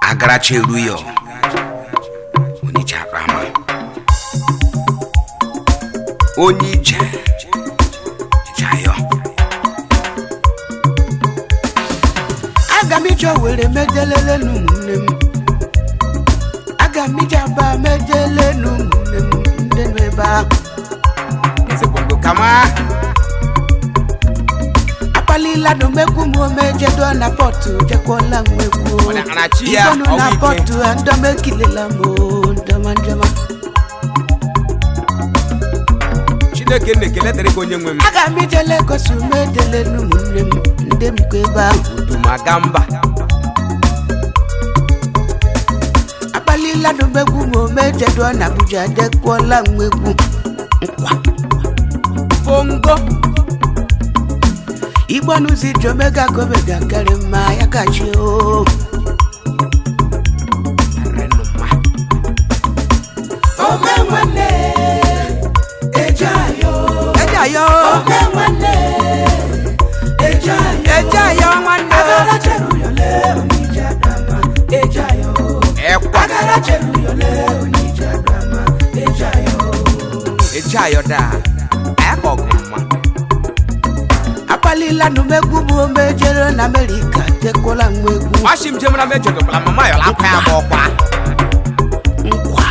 Agaracha eruyo onye ije akpa ama onye ije jayo. Aga m ije Owere mejelele n'ụmụnne m, aga m ije Aba mejele n'ụmụnne m ndị nọ ebe ahụ. Eze bongo kama. Akpalila n'omegwu m omejedo na pọtụ jekwuola m egwu. Ọ na-arachi ya, Igonu na ọnwụ ike. pọtụ a ndọma ekilela m o, ndọma njọma. Chineke na-ekele dịrị gị, onye nwe m. Aga m ije Legọs medele n'ụmụnne m ndị m kọ ebe ahụ. Udumaga mba. Akpalila n'omegwu m omejedo na Abuja jekwuola m egwu nkwa. Bongo. Igbonuzi ji omega gomega karị mma ya kachi o. Renuma. Ome nwanne eje ayo. Eje ayo. Ome nwanne eje ayo. Eje ayo nwanne. Agara cheruyole onije adama eje ayo. Ekwa. Agara cheruyole onije adama eje ayo. Eje ayo daa. Aka ọgụ mma. Akpalila numegwu m omejere na Amerịka tekwala m egwu. Nwashi m jemara mejedokwala mama yọrọ akwa ya bụ ọkwa. Nkwa.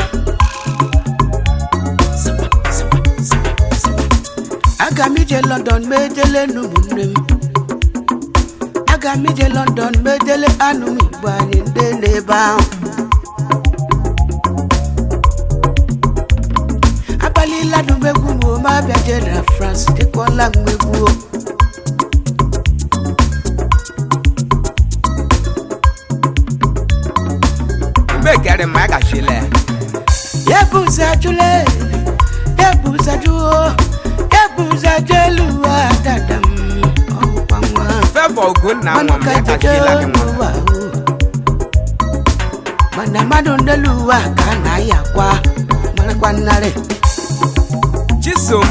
Sapa, sapa, sapa, sapa. Aga m ije London mejele n'ụmụnne m, aga m ije London mejele anụ m Igbo anyị ndị n'ebe ahụ. Akpalila numegwu m ome abịaje na France dịkọla m egwu o. Mekere mma ya gachile. Yebuza jule, yebuza juo, yebuza jelu dada m ọgwụkwa nwa. Favour Ugonna nwa m ya gachila gị nwa. Mana mmadụ n'elu ụwa ka a na-aya akwa marakwa nnarị. Chisom.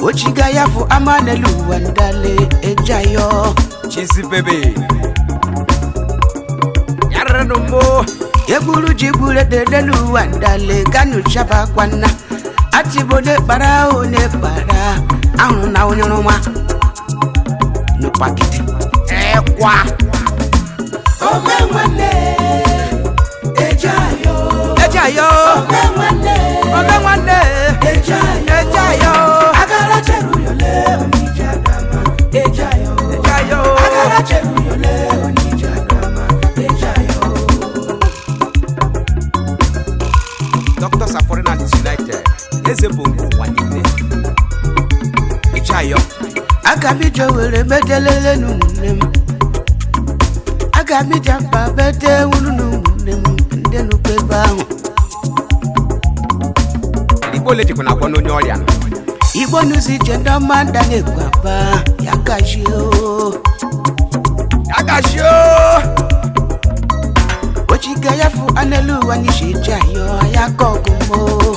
Ochiga ya fụ ama n'elu ụwa ndale ejayo. Chizibebe. Yarịrị mo. Egburu ji gburu ede n'elu ụwa ndale ganu chaba kwanna atibo onye kpara onye kpara ahụrụ na onye nwa n'ụkpagide. Ekwa. Ome nwanne ejayo. Eje ayo. Ome nwanne Ome nwanne. ejayo. Eje ayo. Agara cheruyole onije adama ejayo. Eje ayo. Agara cheruyole onije adama ejayo. Doctors are foreign and United. Eze bongo ụwa niile. Eje ayo. Aga m ije Owere mejelele n'ụmụnne m, aga m ije mba mete wuru n'ụmụnne m ndị nnukwu ebe ahụ. Igbo ole jikwa na-agwọ n'onye ọrịa nọ. Igbo nuzi ije ndị ọma nda na-ekwu aba ya gaji o. Ya gachi o. Ochiga ya fụ anelu ụwa n'ishi ije ayo ya ka ọgụ mo.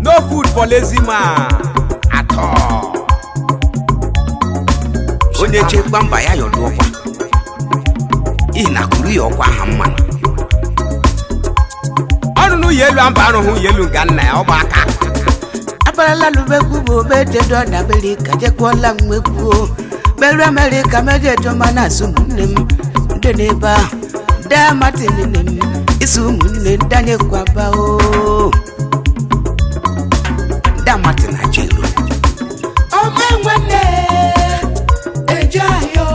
No food for lazy man. Atọ. Onye chekwa mba ya yọdụ ọkwa ihi na kuru ya ọkwa aha mmanụ. Ọnụnụ yi elu amba arụhụ yi elu nga nna ya ọgba aka. Abalala lumegwu bụ omejedo na Amerịka jekwuola m egwu o. Meru Amerịka mejedo ma na-asụ ụmụnne m ndị n'ebe ahụ daa Martin nne m isi ụmụnne ndanyekwaba o da Martin ajero. Ome nwanne eje ayo,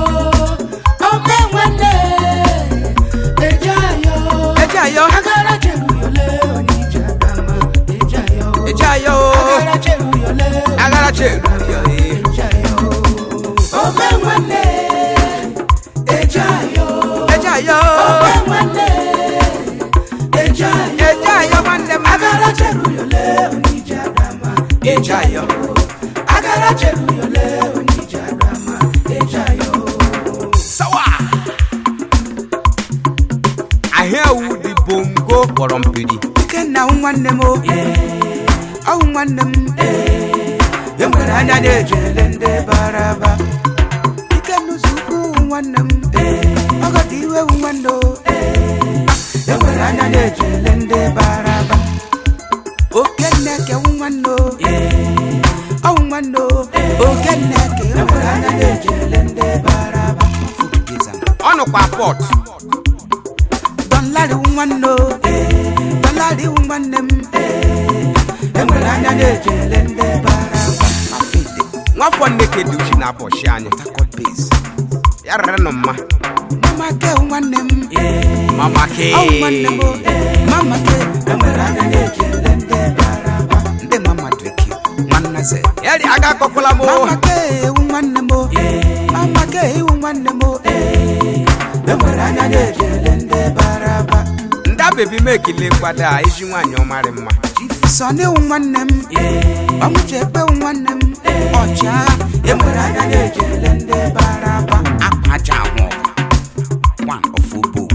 ome nwanne eje ayo. Eje ayo. Agara cheruyole onije adama eje ayo. Eje ayo. Agara cheruyole. Agara cheru ya ee. Eje ayo. Ome nwanne eje ayo. Eje ayo. Ome nwanne eje ayo. Eje ayo nwanne m. Agara cheruyole onije adama Eje ayo. Agara cheruyole onije adama eje ayo. Sawa. Ahịa wu dị bongo kpọrọ mpiri. Ikenna wụ nwanne m o, ọwụ nwanne m. Enwere anya na-eji ele ndị bara aba. Ike n'ụzọ ukwu nwanne m, ọgọdọ iwe wu nwanne o. Enwere anya na-eji ele ndị bara aba. Okenne kewu nwanne o, ọwụ nwanne o. Okenne ke enwere anya na-eji ele ndị bara aba. Ọ nọkwa pọt. Dọnlarị wụ nwanne o, dọnlarị wụ nwanne m. Enwere anya na-eji ele ndị bara aba. Afete nwafọ nneke dị uchi na-abọchi anyị Port Base. Ya rere nụ mma. Mama ke wụ nwanne m. Mama ke. Ọwụ nwanne m o, mama ke. Enwere anya na-eji ele ndị bara aba. Ndị mama driki nwannaze ya ri aga akọkwala m o. Mama ke ewu nwanne m o, mama ke ewu nwanne m o. Enwere anya na-eji ele ndị bara aba. Ndị abebi m ekele kwada ezi nwaanyị ọmarị mma. Sọni ewu nwanne m, ọmụche ekpe ewu nwanne m. Ọchịagha, enwere anya na-eji ele ndị bara aba. Akwa aja ahụ ọgụ one of obo.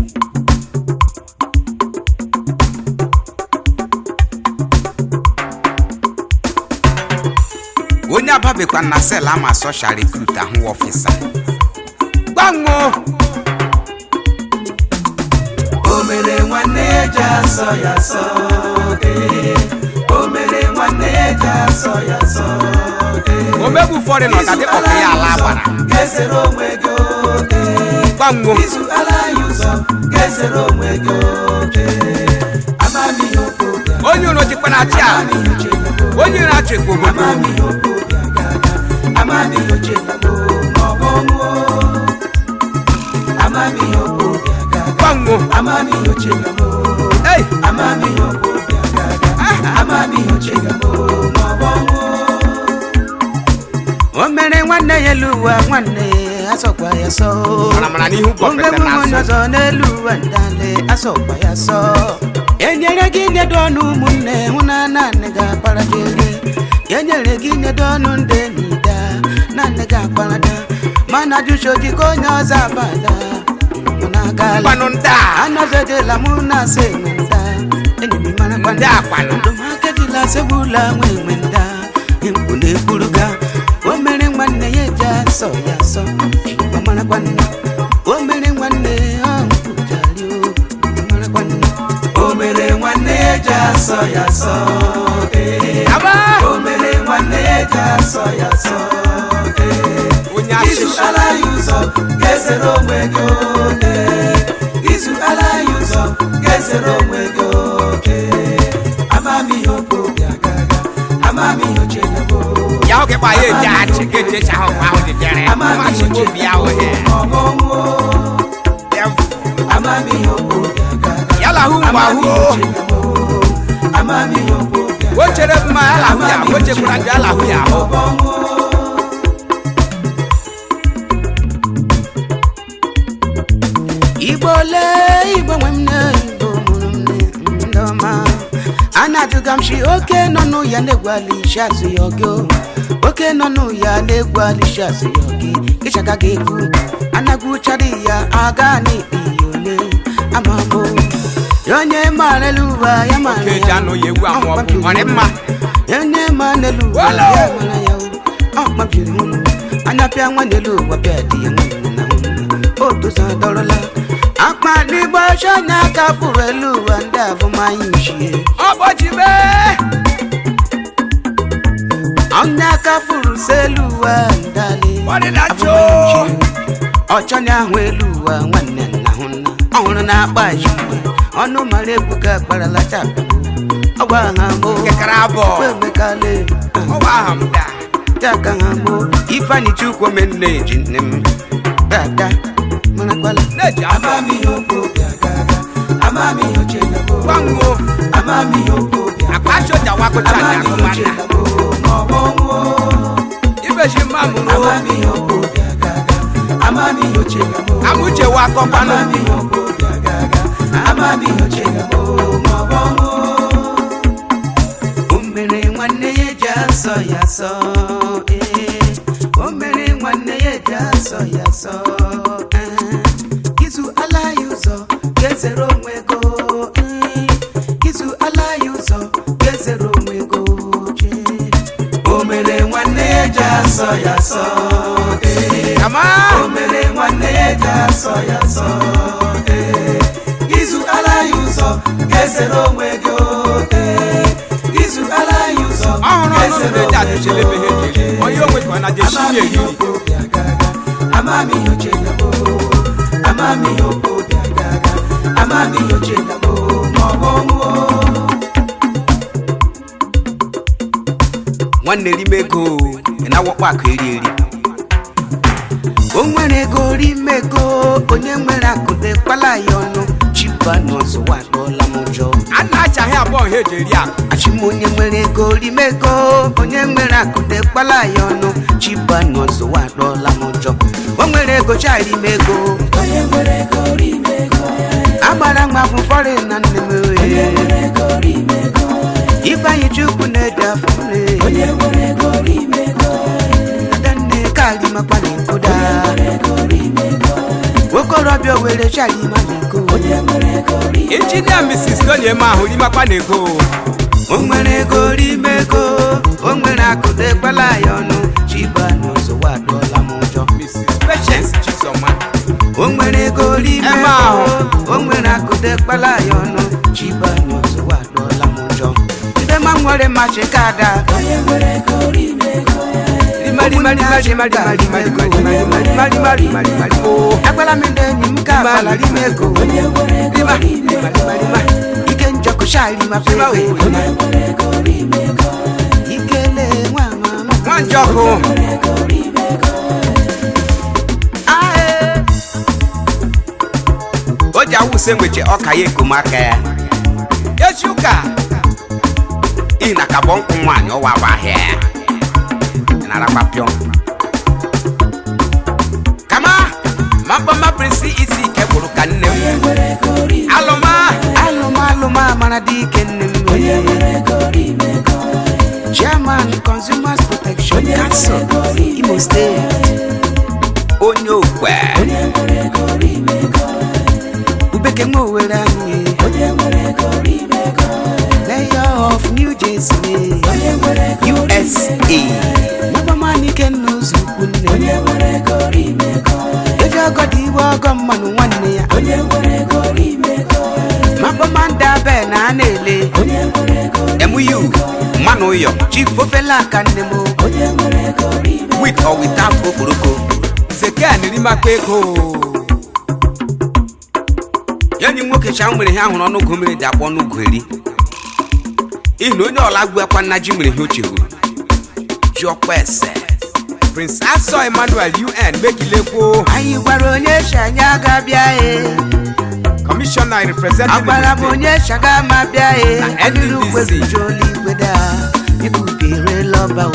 Onye ababekwa na sel ama sosha rekrut ahụ ọfịsa gbanwo. O mere nwanne ya ji asọ ya sọ ee. O mere nwanne ya ji asọ ya sọ ee. Omegbu ụfọdụ nọ ka dịkọ ka ya ala gbara. Gezere onwe gị oke. Gbanwo. Izu ala anyị ụzọ, gezere onwe gị oke. Amamihe okwu bịa. Onye iro jikwa na achị a. Amamihe uche na gboo. Onye iro achịkwa obodo. Amamihe okwu bịa gaga. Amamihe uche na gboo ma ọ bụ ọnwụ. Amamihe okwu bịa gaga. Gbanwo. Amamihe uche na gboo. Ei! Amamihe okwu bịa gaga. Amamihe uche na gboo ma ọ bụ ọnwụ. O mere nwanne ya elu ụwa nwanne asọkwa ya sọ. Maramara n'ihu gọfete Omegbu na onye asụ. ọzọ n'elu ụwa ndale asọkwa ya sọ. Enyere gị nyedo ọnụ ụmụnne hụ na naanị ga-akparajere. Enyere gị nyedo ọnụ ndị enyi da naanị ga-akparada. Mana jụsho jikọ onye ọzọ abala mụ na-agala. Kwanụ ndị a. Anọzọdela mụ na-asa enwe nda. Enyi m mara kwanụ. Ndị a kwanụ. Ndụmaka ejila segbula nwe enwe nda. Mkpu na-ekpuruga. O mere nwanne ya eji asọ ya asọ. Ọ marakwa nna. O mere nwanne ya nkwujari o. Ọ marakwa nna. O mere nwanne ya eji asọ ya asọ. Ee. Aba! O mere nwanne ya eji asọ ya asọ. Ee. Onye Izu asịsị. ala ya ụzọ ga-esere onwe gị oke. Izu ala ya ụzọ ga-esere onwe gị oke. Amamihe okwu bịa gaga. Amamihe uche na gboo. Ya oge kpa ya eji achị ga eji echi ahụ ahụ dị jere. Masị obi ya ohe. Amamihe okwu bịa gaga. Ya lahụ mgbe ahụ. Amamihe uche na gboo. Amamihe okwu bịa O chere mma ya lahụ ya ahụ. O chekwara njọ ya lahụ ya ahụ. Igbo ole Igbo nwe m na Igbo mụrụ m nne ndị ọma. A na-ajụga m shi oke nọ n'ụya na-egwu isi azụ ya oge o. Oke nọ n'ụya na-egwu isi azụ ya oge kịchaka ga-ekwu anagwuchara ya aga n'ikpi ya ole amamo onye mara elu ụwa ya mara Oke eji anụ ya ewu amụ ọkụ. Ọ dị mma. Onye ma n'elu ụwa Wolo! ya mara ya o. Ọ kpabiri hụ anya pịa nwa n'elu ụwa pịa dị ya nwanne na nwanne otuzo dọrọla akpa n'igbo ọchọ n'aka pụrụ elu ụwa ndị avụmanya ichie. Ọbọchị mee. Onye aka fụrụ si elu ụwa ndalị. Ọ dị na choo. Ọchọnya ahụ elu ụwa nwanne nna hụ nna ọ hụrụ na-akpa ji igwe ọnụ mara ebuka kparala chapa ọgwa ha mo. Kekere abụọ. Emekala. Ọwa aha m daa. Jaka ha mo Ifeanyị Chukwu omenne ji nne m dada marakwala. Na-eji afọ. Amamihe okwu bịa gaga. Amamihe uche na gboo. Gbanwo. Amamihe okwu bịa. Akpa soja wakụcha na akụma nna. Ibeji mma mụrụ o. Amamihe okwu bịa gaga. Amamihe uche na gboo. Amuche wa akọkwanụ. Amamihe okwu bịa gaga. Amamihe uche na gboo ma ọ bụ ọnwụ. O mere nwanne ya eji asọ ya asọ ee. O mere nwanne ya eji asọ ya asọ ee. Izu ala ya ụzọ ga-ezere onwe go ee. Izu ala ya ụzọ ga-ezere onwe go chee. O mere nwanne ya eji asọ ya asọ ee. Kama O mere nwanne ya eji asọ ya asọ ee. Izu ala ya ụzọ ga-esere onwe gị o, ee. Izu ala ya ụzọ ọhụrụ ọnụ ga-esere na-eji onwe gị adịchele ebe ha o, eji eri onye onwe ka ọ na-eji esi Amamihe eri. obi agaga, amamihe oche na mo, amamihe obi agaga, amamihe oche na mo, ma ọ bụ ọnwụ o. Nwanne, rime ego, ị na-awakpo akụ eri eri. O nwere ego rime ego, onye nwere akụ dekwala ya ọnụ chiba n'ọzụwa adọọla m ụjọ. A na-achaghị abụọ ha eji eri akụ. Achị m, onye nwere ego rime ego, onye nwere akụ dekwala ya ọnụ chiba n'ọzụwa adọọla m ụjọ. O nwere ego cha rime ego. Onye nwere ego rime ego ya. Agbara nwa bụ fọrịn na nne m. Onye ee. nwere ego rime ego ya. Ifeanyị Chukwu na-ede afọ nne. Onye nwere ego rime ego ya. Adanne kalimakwa na-ekoda. Onye nwere ego rime ego ya. Okorobịa Owere chalima na-eko. Onye nwere ego rime Injinia Mrs. Tony Eme ahụ rimakwa na ego. O nwere ego rime ego, o nwere akụ dekwala ya ọnụ chiba n'ụzụwa adọọla m ụjọ. Mrs. Patience Chisom. O nwere ego rime Eme ego, ahụ. o nwere akụ dekwala ya ọnụ chiba n'ụzụwa adọọla m ụjọ. Ndị ma nwere machi ka ada. Onye nwere ego rime ego ya. Rima rima rima rima rima rima rima rima rima rima rima rima rima o. Agbala m ndị enyi m ka agbala rime ego. Onye nwere ego Rima rime rima ego rima rima. Ike njọkụ shalima Rima pepe. o. Onye nwere ego rime ego ya. Ikele nwa mama. Nwanjọkụ. Nwere ego rime ego ya. Ae. O ji awụsa enweche ọka ya ekomaka ya. Echi ụka. Ị na ka bọ nkwụ nwaanyị ọwa agba ahịa. Ị na-arakwa pịọ. Kama mapama Prince isi ike gwụrụ ka nne m. Onye nwere ego rime Alụma. Alụmalụ amara dị ike nne m. Onye nwere ego rime ego ya. Chairman Consumers Protection Onye nwere Council ego rime Imo State. Onye okwe. Onye nwere ego rime ego ya. Ubeke nwe Owere anyị. Onye nwere ego rime ego ya. Mayor of New Jersey, Onye nwere ego rime USA. Nwabamanike n'ụzọ ukwu nne. Onye nwere ego rime ego ya. Eji ọgọ dị iwe ọgọ mmanụ nwanne ya. Onye nwere ego rime ego ya. Mabamanda be na a na-ele. Onye nwere ego MU mmanụ ụyọ. Chief ofela aka nne m. Onye nwere ego rime With or without okporoko. Zekan rimakwa ego. Enyi m nwoke cha nwere ihe ahụrụ ọnụgụ mmiri dị akpọ ọnụgụ eri. Ihi na onye ọla gbu akwa nna ji mere ihe o chehuru. Jụọkwa ese. Prince Aso Emmanuel UN mekilekwo. Anyị gwara onye shanya ga-abịa e. Commissioner representing Agwara m the state. onye shaga ma bịa e. Na NDDC. Igwe daa ebubere lọba o.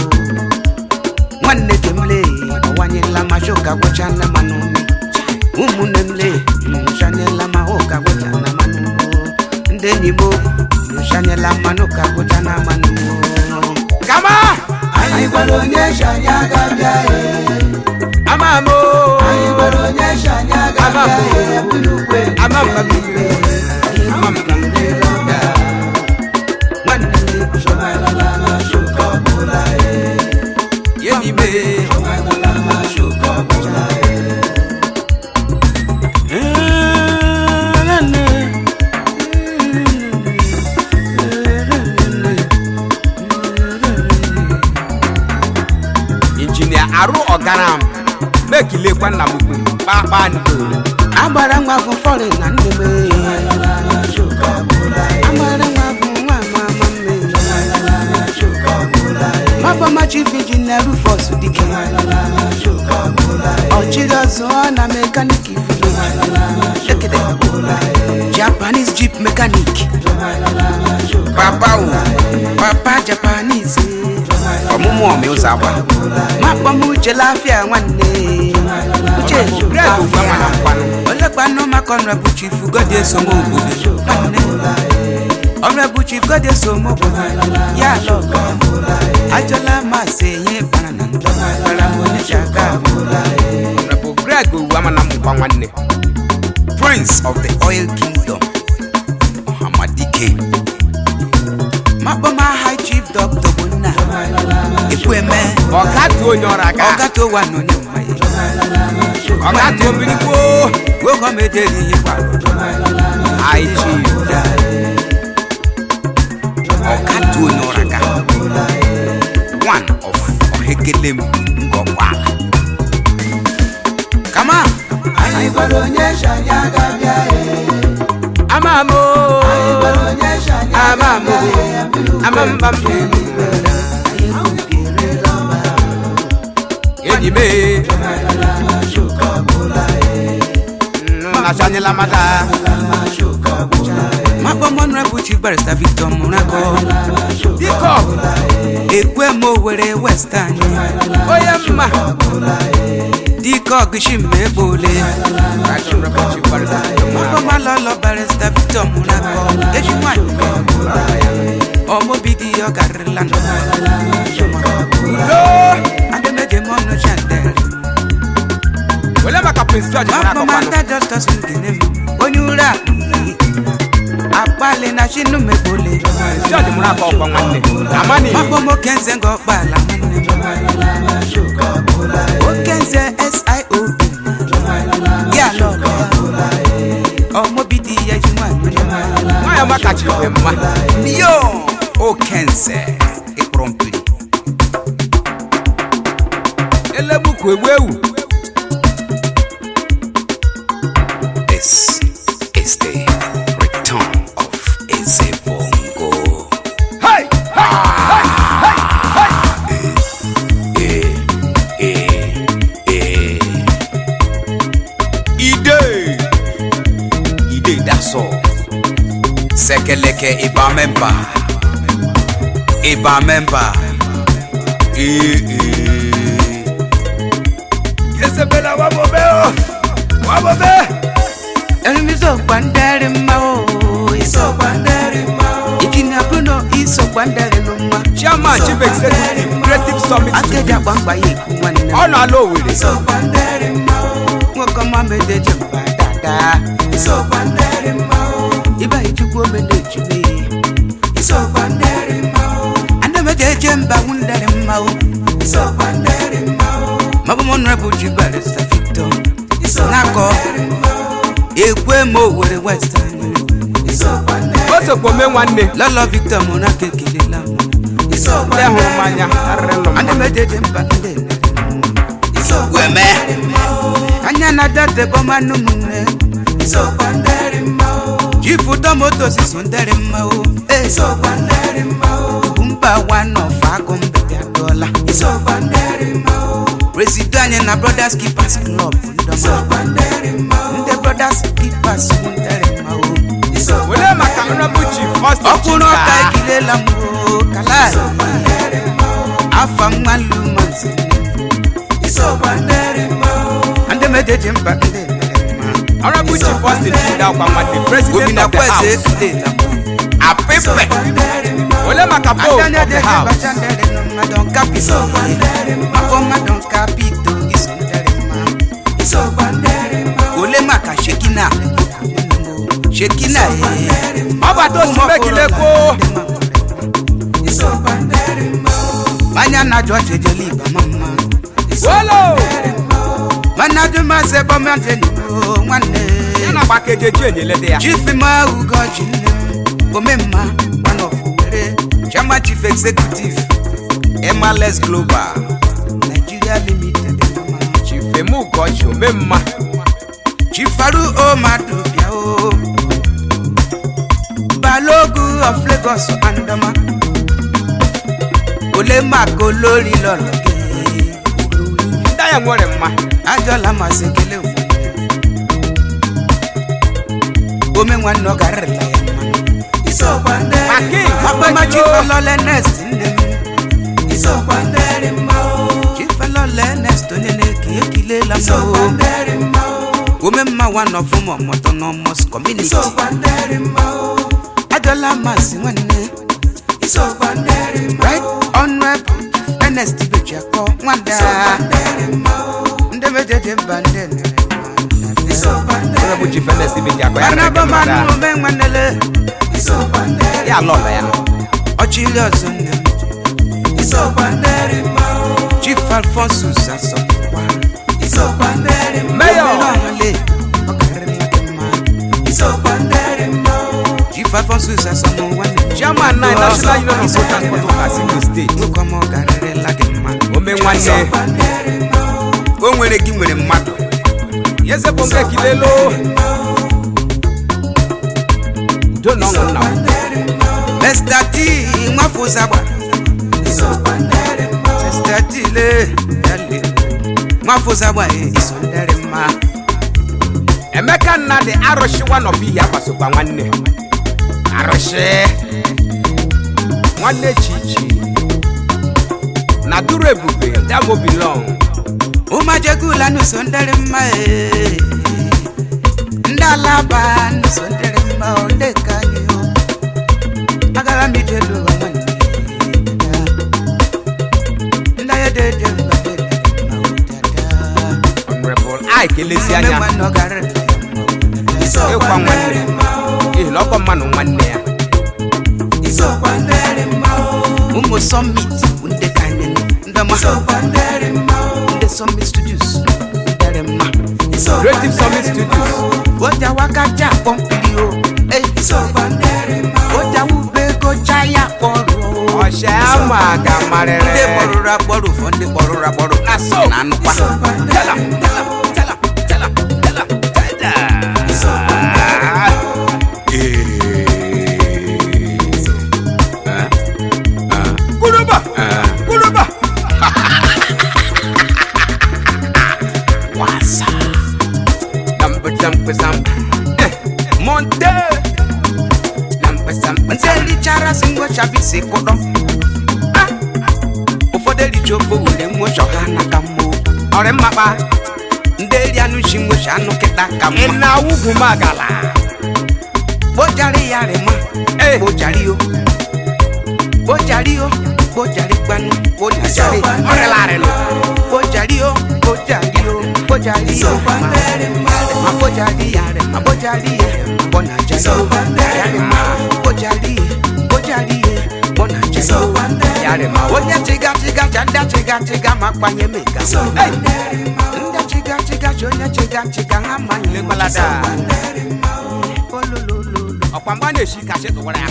Nwanne dị m lee ọwanyela ma shoka gwụcha na manụ umi. Ụmụnne m lee nshanyela ma ụka gwụcha na manụ o. Ndị enyi m o, nshanyela mmanụ ka gwụcha na manụ o. Kama! Anyị gwara onye shanya ga-abịa e. Ama ama o. Anyị gwara onye shanya ga-abịa e. Ebulukwe Ama ama. Ama ama. Nwanne m. Ye n'ime. Injinia Arụ Ọgaram mekilekwa nna m ukwu kpakpando. Agbara nwa bụ fọrịn na nne m. Agbara nwa bụ nwa ama ama mme. Mabama Chief Engineer Rufus Dike. Ọchịrị ọzọ na mekanik village. Ekede. Japanese Jeep mechanic. Papa o. Papa Japanese. Ọmụmụ ọmị ụzọ agba. Mabam Uche Lafia nwanne. Uche Greg Ogbuama na Nkwanụ. Olekwanụ maka Honorable Chief Godi Esonwo obodo. Nwanne. Honorable Chief Godi Esonwo obodo. Ya lọkọ. Ajọla masị ihe bara na ndụ. Bara m onye shaka. Honorable Greg Ogbuama na Nkwa nwanne. Prince of the Oil Kingdom. Ọhamadike. Mabama High Chief Dr. Buna. Ekweme. Ọkatuo onye ọrụ aka. Ọkatuo wa na onye mma ya. Ọkatuo mmiri kwuo. Nwoke ọma ejeri ihe kwara. High Chief Ọkatuo onye ọrụ aka. One of Ohekelem Ngọkwala. Kama. Anyị gwara onye shanya ga-abịa e. Amamo. Anyị gwara onye shanya Amamo. ga-abịa e. Mmiri ukwu Amambam. eluigwe. Anyị kwubirila ọba. Enyi m ee. Ọbụla e. Nasanyela mata. Ọbụla e. Makpọ Honorable Chief Barrister Victor Murako. Dike ọgụ. Ekweme Owerri West anyị. Onye mma. Dike ọgụ Chimegbole. Right Honorable Chief Barrister Victor Murako. Makpọ Malolo Barrister Victor Murako. Eji nwanyị. Ọmọbi di ya ọ garịla nọ. Udo. Ademeje mọnụ chandel. Wele maka Prince George Murako Makpọ kwanụ. Manta Justus Nkene m. Onye ụra akpụ. Akpali na Chinumegbole. Prince George Murako ọkwa nwanne. Amani. Makpọ m Okenze nga ọkpala nwanne m. Okenze SIO. Ya lọlọ ya. Ọmọbi di ya ji nwanyị onye mma. Nwaanyị ọma kachiri kwe mma. Yo! Okenze ịkpọrọ mpiri. Elemukwu egbu ewu. This is the return of Ezebongo. Hey! Hey! Hey! Hey! Eh, eh, eh. Ide! Ide, that's all. Sekeleke Iba member. Iba member. Eh, eh. Yesebela wabobe o! Wabobe! Erimizo gbandere mma o. Isokwa nderi mma o. Ikina Bruno iso gbandere mma. Chairman Chief Executive Creative Summit Akeja Studios. gbangba ya ekwu nwanne m. Ọ nọ ala Owerri. Isokwa nderi mma o. Nwoke ọma mejeje mba dada. Isokwa nderi mma o. Ibe Chukwu ome na-ejime. Isokwa nderi mma o. Ana mejeje mba wundere mma o. Isokwa nderi mma o. Mabụ m Honorable Chief Barrister Victor Isokwa Nakọ. nderi mma o. Ekwe m Owerri West anyị. Isokwa nderi O sokwa ome nwanne. Lọlọ Victor Murako ekelela m. Isokwa Ndị hụrụ m nderi anya arịrị nọ Ana mma. mejeje mba ndị nere mma. Isokwa Weme. nderi mma o. Anya na dade bọmanụ ụmụnne. Isokwa nderi mma o. Chief Tomoto siso ndere mma o. Ee. Isokwa nderi mma o. Mba one of agụ mgbede adọla. Isokwa nderi mma o. Presido anyị na Brothers Keepers Club ndọma. Isokwa nderi mma o. Ndị Brothers Keepers bụ ndere mma o. Isokwa Wele maka Honorable Chief Austin Ọkwụrụ ọka Chika. ekilela m o kala. nderi mma o. Afa nwa lumansi. Isokwa nderi mma o. Ndị mejeje mba ndị mere mma. Honorable Chief Austin Chika ọkwa nwanne. President Obi na of the kweze House. ekilela m. Apipe. Wele maka Pope of the House. Isokwa nderi mma o. Isokwa nderi mma o. Ole maka Shekina Shekina ee. Ọbata Osimekile kwuo. Isokwa nderi mma o. Manya na jọ jejeli iba mama. Wolo! Mana jụ masị ebe ọma nje n'igbo nwanne. Ya na gbakejeji enyelede ya. Chief ma Ugochi nne m, Omemma one of Owerri, Chairman Chief Executive MLS Global. Nigeria Limited mama. Chief Emu Ugochi Omemma. Chief Faru Omadu bịa o. Balogun of Lagos Andoma. Ole maka olórí lọ̀rọ̀ gé. Ndị agha nwere mma. Ajọla masị kele òun. Ome nwanne ọ garịla ya mmanụ. Isokwa nderi Maki. mma o. Mapama Chief Ernest nne m. Isokwa nderi mma o. Chief Ernest onye na-eke ekilela m Isokwa o. nderi mma o. Ome mma one of ụmụ autonomous community. Isokwa nderi mma o. Ajọla masị nwanne. Isokwa nderi mma Right o. Honorable Ernest Ibejiakọ nwanda. Isokwa nderi mma o. Ndị mejeje mba ndị nere mma. Isokwa nderi Honorable Chief Ernest Ibejiakọ ya Mana rịrị bọmanụ mma. ome nwanele. Isokwa nderi Ya lọlọ ya. Ọchịlị ọzọ nne m. Chief Alphonsus Asọkwa. Mayor. Omenọhale, ọ karịrịla gị mma. Chief Alphonsus Asọmụ nwanne. Chairman na National Union of Road Transport Workers Imo State. Nwoke ọma, ọ karịrịla gị mma. Ome nwanne, o nwere gị nwere mmadụ. Yeze bụ mbekilelo. Udo na ọṅụ nna m. Mr. T Nwafụzagba. Mr. T le yale. Nwafụzagba e iso ndịrị mma. Emeka Nnadị arụsị one of ihe agbasokwa nwanne. Arụsị nwanne Chichi na duru ebube damobilon. Ụmụajegula n'uso ndịrị mma e. Ndị alaba n'uso ndịrị mma o ndị ka anyị o. Agara m ije elu ụwa nwanne. Ndị agha dede mba dede mma o dada. Honorable Ike elezi anya Ome nwanne ọ garịrị ya mma o dada. Ịkwa nwanne n'ihi na ọkwa mmanụ nwanne ya. Ụmụ Summit bụ ndị ka anyị nụ, ndị ọma. Ndị Summit Studios ndịrị mma. Creative Summit Studios. Ojawaka ja akpọ mkpiri o. Eh, ojawube ego cha ya kpọrọ o. Ọsha ama ga marịrị. Ndị kpọrụrụ akpọrọ ụfọ ndị kpọrụrụ akpọrọ Na so. na anụkwa. Tela, tela, tela, tela, tela, tela. Kuruba, kuruba. Wasa. Damba, damba, damba. Eh, Monte. Damba, damba, Ndị richara si ngwechabisi kụdọ. Ah! Ụfọdụ ericha ofe were nwụchọ ha n'aka mmụọ. Ọrị mmakpa. Ndị eri anụ ji nwụcha anụ kịta ka Ị mma. na-awụgwu m agala. Kpochara ya rịma. Eh. Kpochara yo. Kpochara yo. Kpochara kwanụ. Kpochara. Ọrịla arịlụ. Kpochara yo. Kpochara yo. Kpochara yo. Ma kpochara ya rịma. Kpochara ya. Kpochara yo. Ya rịma. Kpochara ya. Kpochara ya. Kpochara yo. Ya rịma. Onye chịga chịga cha ndị chịga chịga ma kpanye mega. Hey! Ndị chịga chịga cha onye chịga chịga ha manye. Lekwalada. Ololololo. Ọkwa mgbe a na-eshi kashi tụwara ya.